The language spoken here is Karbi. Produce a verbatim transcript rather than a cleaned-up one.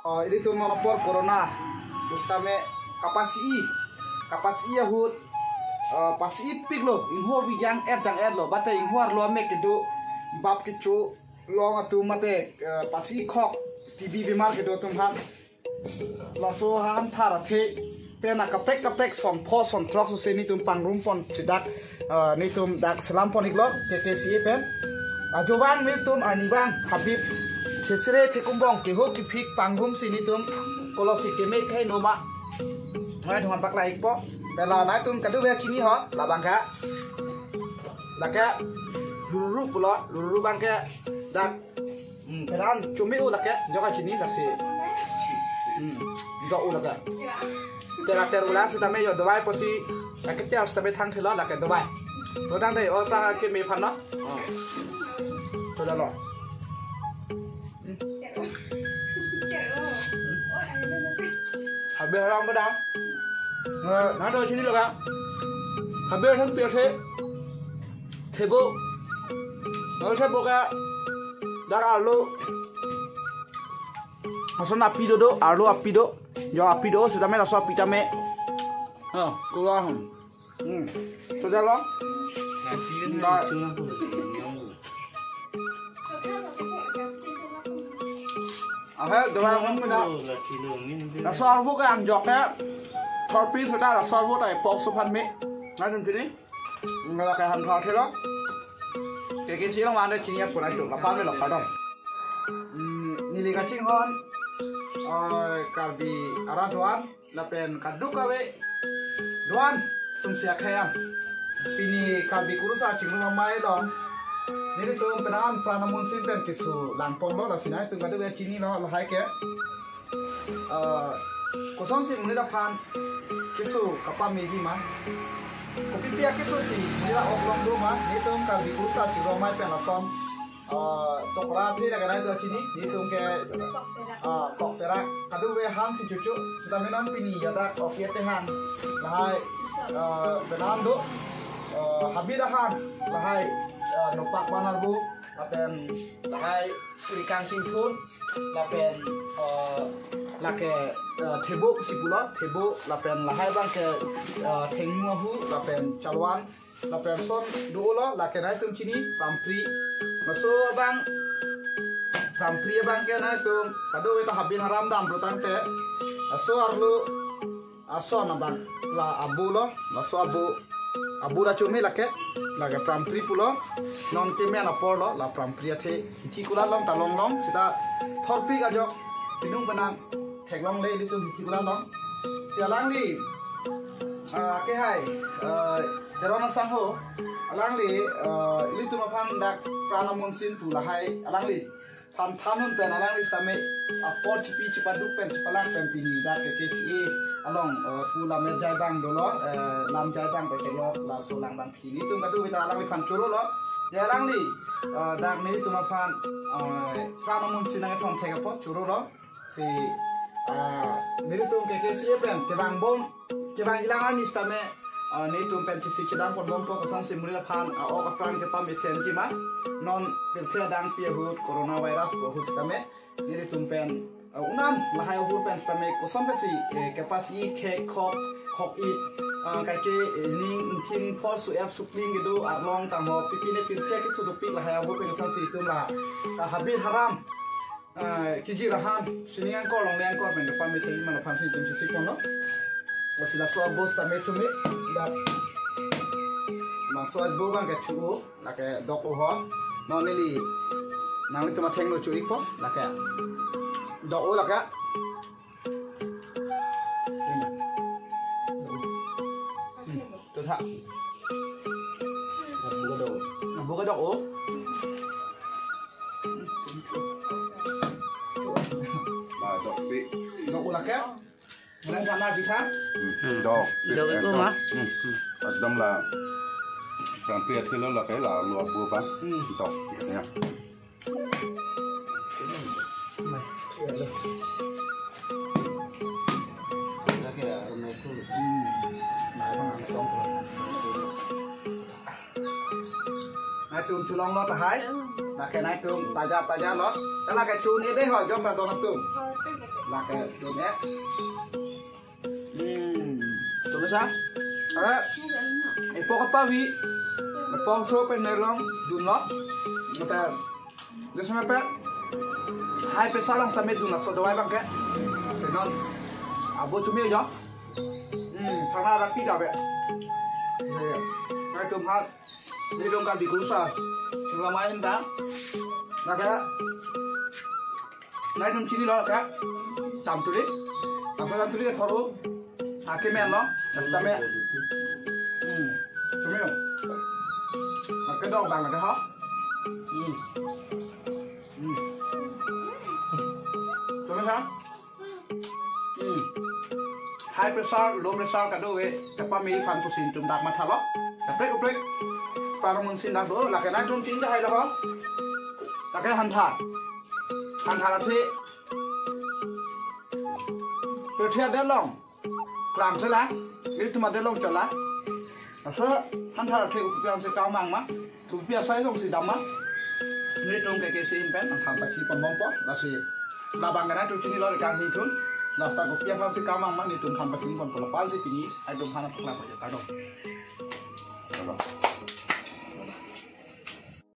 Oh, ilitum non apor corona pusitame kapasi-i, kapasi-i ahut, eh, pasi-i piklo, inghor bijang et jang etlo, bate inghor lo amek kedo, bap kecho, long atum mate, eh, pasi-i khok, T B bimar kedo atum aphan. Laso han thar athe pen akaprek kaprek son pho son throk sose netum pangrum pon si dak, eh, netum dak selam pon iklo K K C A pen. Ajo abang netum arni abang habit thesere thekumbong kehok kephik pangrum si netum kolosi keme khai noma. Ngai thungan pakla ikpo. Pen la nangtum kadokave chini ho labang ke. Lake lururu pulo, lururu abang ke dak Hmm, peran chumi-u lake, jok kachini lasi. Hmm, jok-u lake. Tera ter ulang sitame jo dawai pusi, lake ter sitame thang thelo lake dawai. Sodang dei, oh, ta keme aphan lo. Oh. Sodang lo. Hmm. Habe haram pada. Nah, nangtum chini lo ka. Habe haram pi athe. Thebo. Nol thebo ke. Dak arlo. Lason api do do, arlo api do. Jo api do, sitame laso api tame. Oh, keluar. Hmm. Sodang lo. Nda. Ahe, dawai hon mena. Laso arvo ke angjok ke. Thorpi sodang laso arvo ta epok so aphan me. Nangtum chini. Nangla ke han thor thelo. Ke ke chini long ande chini apura itu. Laphan me laphan dong. Hmm, neli kachinghon. Eh, Karbi arat do-an. Lapen kadokave do-an sumsi akhei an. Pini Karbi Kurusar Chingrum Amei along nelitum penang an pran amunsin pen keso lang ponlo, lasi nangtum kadokave chinilo lahai ke. Eh, kosonsi monit aphan keso kapameji ma. Kopipi akeso si monit a-ok along do ma, nelitum Karbi Kurusar Chingrum Amei pen lason ah, tokra athe lake nangtum chini, nelitum ke, ah, tokterak. Kadokave han si chuchu, sitame non pini yadak ofi ate han. Lahai, ah, penan do, ah, habit ahan, lahai, ah, nopak banar bu, lapen lahai surikang singthun, lapen, ah, lake, ah, thebo si pulo, thebo, lapen lahai abang ke, ah, thengmu ahu, lapen chalwan, lapen son do-olo, lake nangtum chini, prampri. Laso abang, prampri abang ke nangtum, kadokave ta habit haram dam ro tangte. Laso arlo, ason abang, la abo lo, laso abo, abo la chumi lake, lake prampri pulo, non kemen apor lo, la prampri athe, hithi kulat long ta longlong, sita thorpi kajok, pinung penang, theklongle ilitum hithi kulat long. Si alangli, ah, kehai, ah, Teron asangho, alangli, ah, ilitum aphan dak pran amunsin pu lahai, alangli phan thanun pen alangli sitame apor chipi chipaduk pen chipalak pen pini dak K K C A along, ah, pu lammet jai abang dolo, eh, lam jai abang pen kelok laso lang abang pini tum kadokave ta alangliphan chorolo. Ya alangli, ah, dak nelitum aphan, ah, pran amunsin nangkethom thek apot chorolo. Si, ah, nelitum K K C A pen, kevang bom, kevang ilang arni sitame, ah, nelitum pen chisi kedam pon bompo kosonsi monit aphan, ah, ok apran kepamesenji ma, non pirthe adang pi ahut coronavirus pu ahut sitame, nelitum pen, ah, unan lahai ahut pen sitame, koson pensi, eh, kepasi khek khok, khok-i, ah, kaike, eh, ning, ingthing, phor su-ep supling kedo, arlong tangho, pipine pirthe keso dopik lahai ahut pen kosonsi itum la, ah, habit haram. Ah, kiji lahan, sining angkor longle angkor pen kepame thek-i ma aphan si itum chisi ponlo. Lasi laso abo sitame chumi, dak. Laso abo abang ke chu-u, lake dok-u ho. Non neli, nanglitum athengno chu-ikpo, lake. Dok-u lake. Tutha. Abo ke dok-u. Abo ke dok-u. Ba dok pi. Dok-u lake. Nang kana jitha. Hmm, dok pi. Dok-u ma. Hmm. Ekdom la. Prampri athe lo lake la lo abo ba. Hmm. Dok pi ya. Nangtum chulonglo tahai. Lake nangtum taja taja lo. Lake chuni dei ho jok ta don nangtum. Lake dun-e. Hmm. Tum sa? Eh, epo kapavi. Epo so pen nelong dunlo. Pen, desa pen high pressure along sitame dun laso dawai abangke. Te non abo chumi jo. Hmm, thangna raki jabe. Nangtum ha, nelitum kali kusa. Nangtum main ta. Lake nangtum chinilo ke. Tam tuli. Apa tam tuli ke thoru. Ake menlo. Sitame. Hmm. Chumi. Ake dong abang lake ha. Hmm. Hmm. Chumi ha. Hmm. High pressure, low pressure kadokave kepame aphan pusi nelitum dak mathalo. Kaprek kaprek parong munsin dak do, lake nangtum chini dak hailo ho. Lake hantha. Hantha athe. Pirthe adet along klangthela, ilitum adet along chola. Laso hantha athe kopi aphansi kangmang ma, kopi asai alongsi dam ma. Nelitum ke kesi pen nangthan pachini ponbompo, lasi labang ke nangtum chinilo, kangni thun. Lasi kopi aphansi kangmang ma nelitum than pachini ponpo, lapalsi pini atum aphan paklang pajok kardom. Kardom.